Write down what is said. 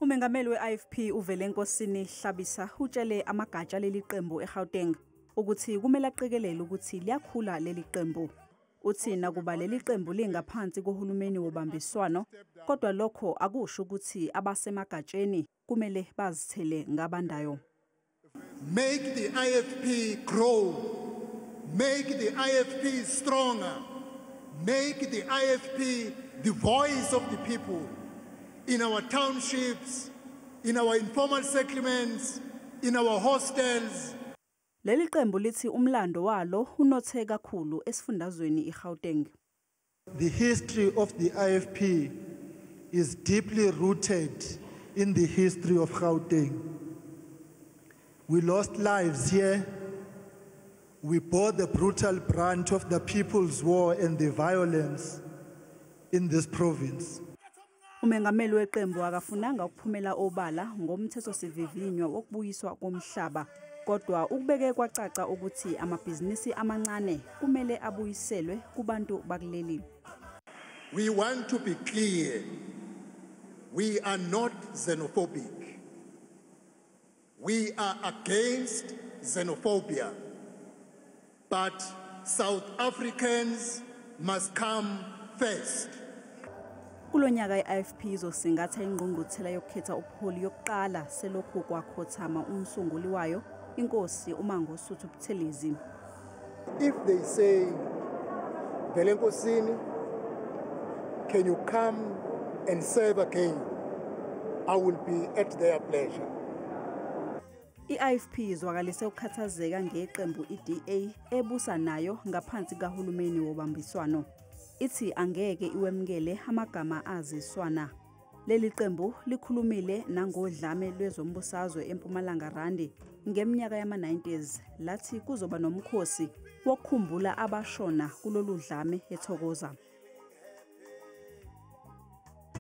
Umengameli we-IFP uVelenkosini Hlabisa utshele amagatsha leli qembu eGauteng ukuthi kumele aqikelele ukuthi liyakhula leli qembu. Uthi nakuba leli qembu lingaphansi kohulumeni wobambiswano, kodwa lokho akusho ukuthi abasemagatsheni kumele bazithele ngabandayo. Make the IFP grow. Make the IFP stronger. Make the IFP the voice of the people in our townships, in our informal settlements, in our hostels. Leli qembu lithi umlando walo unothe kakhulu esifundazweni iGauteng. The history of the IFP is deeply rooted in the history of Gauteng. We lost lives here. We bore the brutal brunt of the people's war and the violence in this province. Umengameli weqembu akafunanga ukuphumela obala ngomthethosivivinywa wokubuyiswa komhlaba, kodwa ukubeke kwacaca ukuthi amabhizinisi amancane kumele abuyiselwe kubantu bakuleli. We want to be clear. We are not xenophobic. We are against xenophobia. But South Africans must come first. Kulo nyaka i-IFP izosingatha ingqungquthela yokukhetha ubuholi yokuqala selokhu kwakhothama umsunguli wayo, inkosi uMangosuthu Buthelezi. If they say, "Velenkosini, can you come and serve again?" I will be at their pleasure. I-IFP izwakalise ukukhathazeka ngeqembu i-DA ebusa nayo ngaphansi kahulumeni wobambiswano. Ithi angeke iwemukele amagama aziswana. Leli qembu likhulumile nangodlame lwezombusazwe eMpumalanga Randi ngeminyaka yama-90s, lathi kuzoba nomkhosi wokukhumbula abashona kulolu dlame eThokoza.